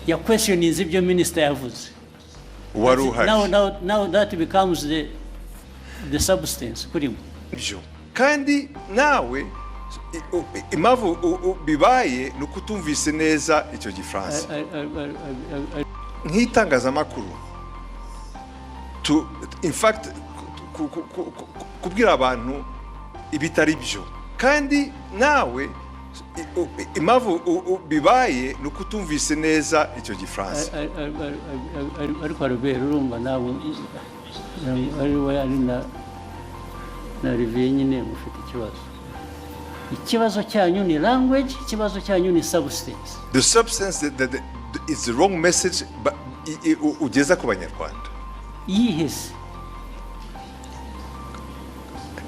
Ya questioninze ibyo minister yavuze. Wari uhari. Now that becomes the substance kuri mwe. Byo kandi nawe impamvu bibaye ni uko utumvise neza icyo Gifaransa. Nk'itangazamakuru in fact kubwira abantu ibitari byo, kandi nawe impamvu bibaye ni uko utumvise neza icyo Gifaransa. Ariko Albert, urumva nawe ari we, ari na Olivier nyine, mufite ikibazo. Ikibazo cyanyu ni language, ikibazo cyanyu ni substance. The substance that is the wrong message, but ugeza ku Banyarwanda. Iyihe se?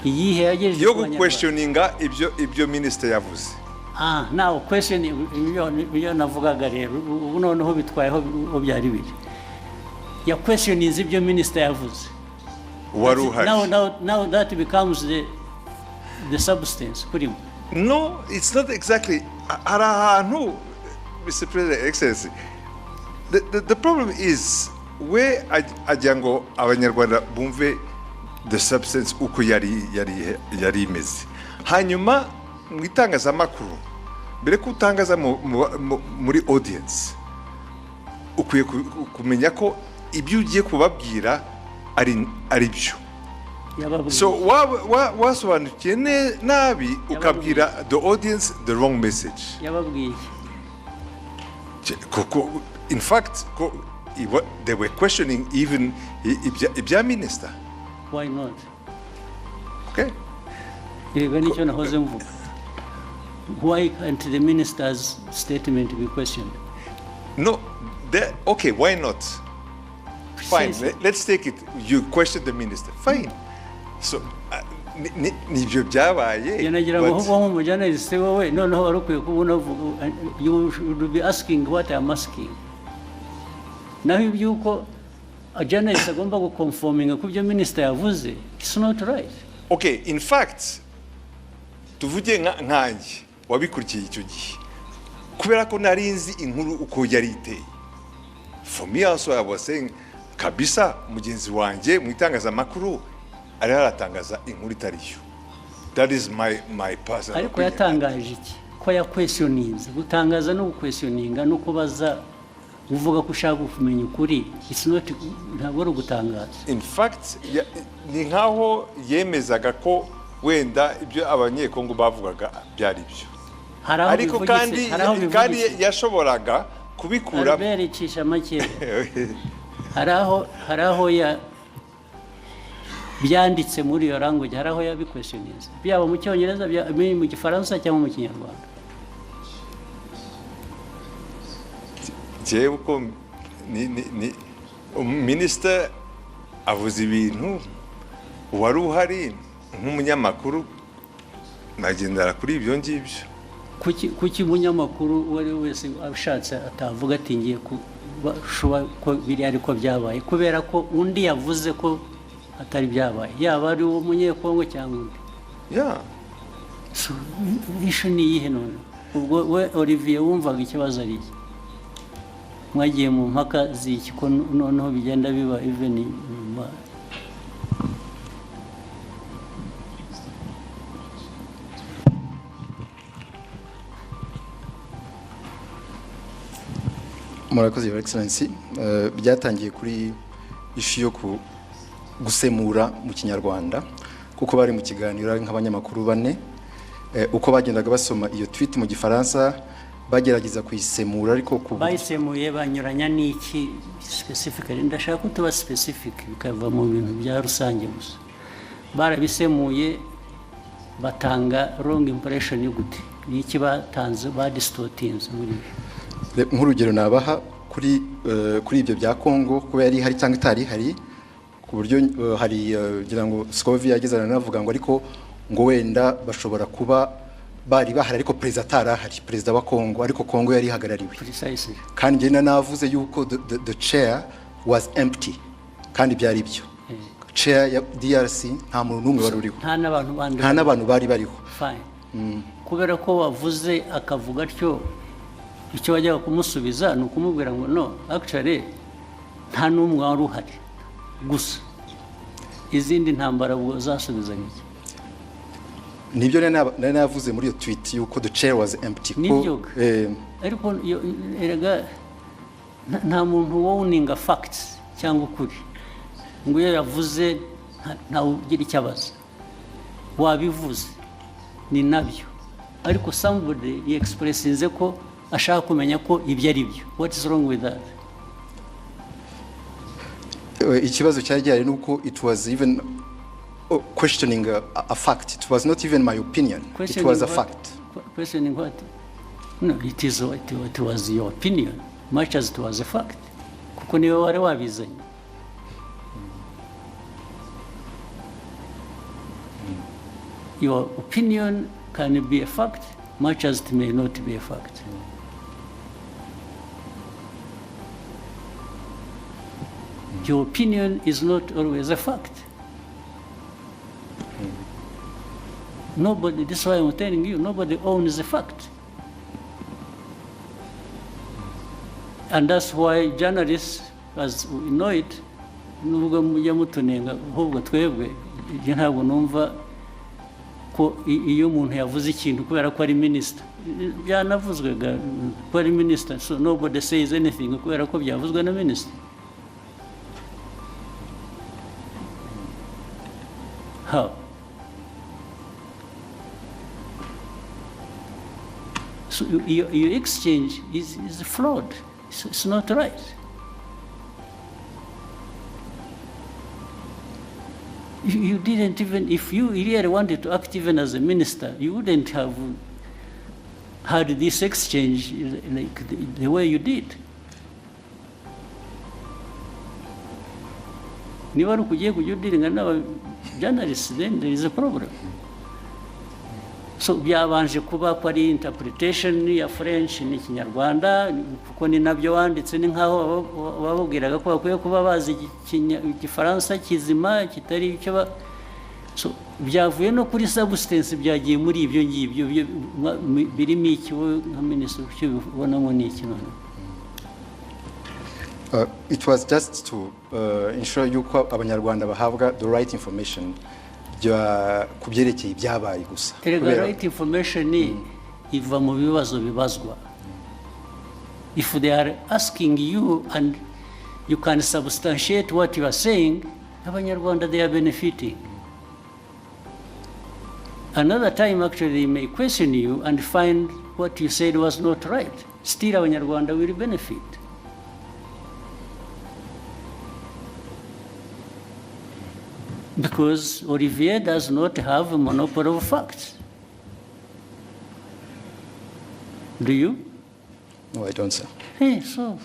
Iyihe yagejeje Yo ku Banyarwanda? Guquestioninga ibyo minisitiri yavuze. Ah, now question, ibyo navugaga rero ubu noneho bitwayeho aho byari biri. Ya questioninze ibyo minister yavuze. Wari uhari. Now that becomes the substance kuri mwe. No, it's not exactly. Hari ahantu, Mr. President, Excellency, the problem is we agira ngo Abanyarwanda bumve the substance uko yari imeze. Hanyuma mu itangazamakuru, mbere ko utangaza muri audience, ukwiye kumenya ko ibyo ugiye kubabwira ari byo. Yababwiye. So wasobanukiye nabi, ukabwira the audience the wrong message. Yababwiye iki? Kuko in fact they were questioning even ibya minister. Why not? Okay. Yego, nicyo nahoze mvuga. Why can't the minister's statement be questioned? No, okay, why not? Fine. Precisely. Let's take it you question the minister, fine. So nibyo byabaye. Njye nagira ngo ahubwo nk'umujournalist wowe noneho wari ukwiye kuba unavuga, you should be asking what I'm asking. Naho iby'uko a journalist agomba guconforminga ku byo minister yavuze, it's not right. Okay, in fact tuvuge nkanjye wabikurikiye icyo gihe, kubera ko nari nzi inkuru uko yari iteye, for me also I was saying kabisa mugenzi wanjye mu itangazamakuru ariho aratangaza inkuru itari yo. That is my personal Ariko opinion. yatangaje iki ko yaquestioninze? Gutangaza no guquestioninga no kubaza uvuga ko ushaka kumenya ukuri, it's not, ntabwo ari ugutangaza. In fact ni nkaho yemezaga ko wenda ibyo Abanyekongo bavugaga byari byo. Hari aho Ariko bivugitse, kandi hari aho kandi bivugitse. yashoboraga kubikura. Albert, icisha make. Hari aho ya byanditse muri iyo language, hari aho yabiquestioninze, byaba mu Cyongereza, byaba mu Gifaransa cyangwa mu Kinyarwanda? Njyewe uko ni minisita avuze ibintu, wari uhari nk'umunyamakuru, nagendera kuri ibyo ngibyo. Kuki umunyamakuru uwo ari we wese ashatse atavuga ati ngiye kuba ko biriya ariko byabaye, kubera ko undi yavuze ko atari byabaye, yaba ari uwo Munyekongo cyangwa undi? So, issue ni iyihe none? Ubwo we Olivier wumvaga ikibazo ari iki? Mwagiye mu mpaka z'iki, ko noneho bigenda biba even nyuma? Murakoze, Your Excellency. Byatangiye kuri issue yo gusemura mu Kinyarwanda, kuko bari mu kiganiro ari nk'abanyamakuru bane. Uko bagendaga basoma iyo tweet mu Gifaransa, bagerageza kuyisemura, ariko ku Bayisemuye banyuranya n'iki specifically? Ndashaka ko tuba specific, bikava mu bintu bya rusange gusa. Barabisemuye batanga wrong impression gute? Ni iki batanze badistortinze muri byo? Nk'urugero nabaha kuri ibyo bya Kongo kuba yari ihari cyangwa itari ihari, ku buryo hari ngira ngo Scovia yageze aranavuga ngo ariko ngo wenda bashobora kuba bari bahari ariko perezida atari ahari, perezida wa Kongo, ariko Kongo yari ihagarariwe. Precisely. Kandi njye navuze yuko the chair was empty, kandi byari byo. Chair ya DRC nta muntu n'umwe wari uriho. Nta n'abantu bandi. Nta n'abantu bari bariho. Fine. Kubera ko wavuze akavuga atyo, Icyo wajyaga kumusubiza ni ukumubwira ngo no, actually nta n'umwe wari uhari gusa. Izindi ntambara ubwo zasubizaga iki? Nibyo nari navuze muri iyo tweet yuko the chair was empty ko. Nibyo. Ariko erega nta muntu wowninga facts cyangwa ukuri ngo iyo yavuze ntawe ugira icyo abaza. Wabivuze, ni nabyo, ariko somebody yexpressinze ko ashaka kumenya ko ibyo ari byo. What is wrong with that? Ikibazo cyari gihari nuko it was even questioning a fact. It was not even my opinion, it Questioning was a what? fact. Questioning what? No, it is what it was your opinion, much as it was a fact. Kuko niwe wari wabizanye. Your opinion can be a fact, much as it may not be a fact. Your opinion is not always a fact. Nobody, this is why I'm telling you, nobody owns a fact. And that's why journalists, as we know it, nubwo mujya mutunenga ahubwo twebwe, ibyo ntabwo numva ko iyo umuntu yavuze ikintu kubera ko ari minisita, byanavuzwe ko ari minisita, so nobody says anything kubera ko byavuzwe na minisita. How? So your exchange is flawed. It's not right. You didn't even, if you really wanted to act even as a minister, you wouldn't have had this exchange like the way you did. Niba ari ukugiye kujya udealinga n'aba journalists, then there is a problem. So byabanje kuba ko ari interpretation ya French n'Ikinyarwanda, kuko ni nabyo wanditse, ni nkaho bababwiraga ko bakwiye kuba bazi Igifaransa kizima kitari icyo ba. So byavuye no kuri substance, byagiye muri ibyo ngibyo birimo iki? Wowe nka minisitiri, icyo ubonamo ni iki none? It was just to ensure yuko Abanyarwanda bahabwa the right information ku byerekeye ibyabaye gusa. Erega right information iva mu bibazo bibazwa. If they are asking you and you can substantiate what you are saying, Abanyarwanda, they are benefiting. Another time, actually, they may question you and find what you said was not right. Still, Abanyarwanda will benefit. Because Olivier does not have a monopoly of facts. Do you? No, I don't, sir. Hey, so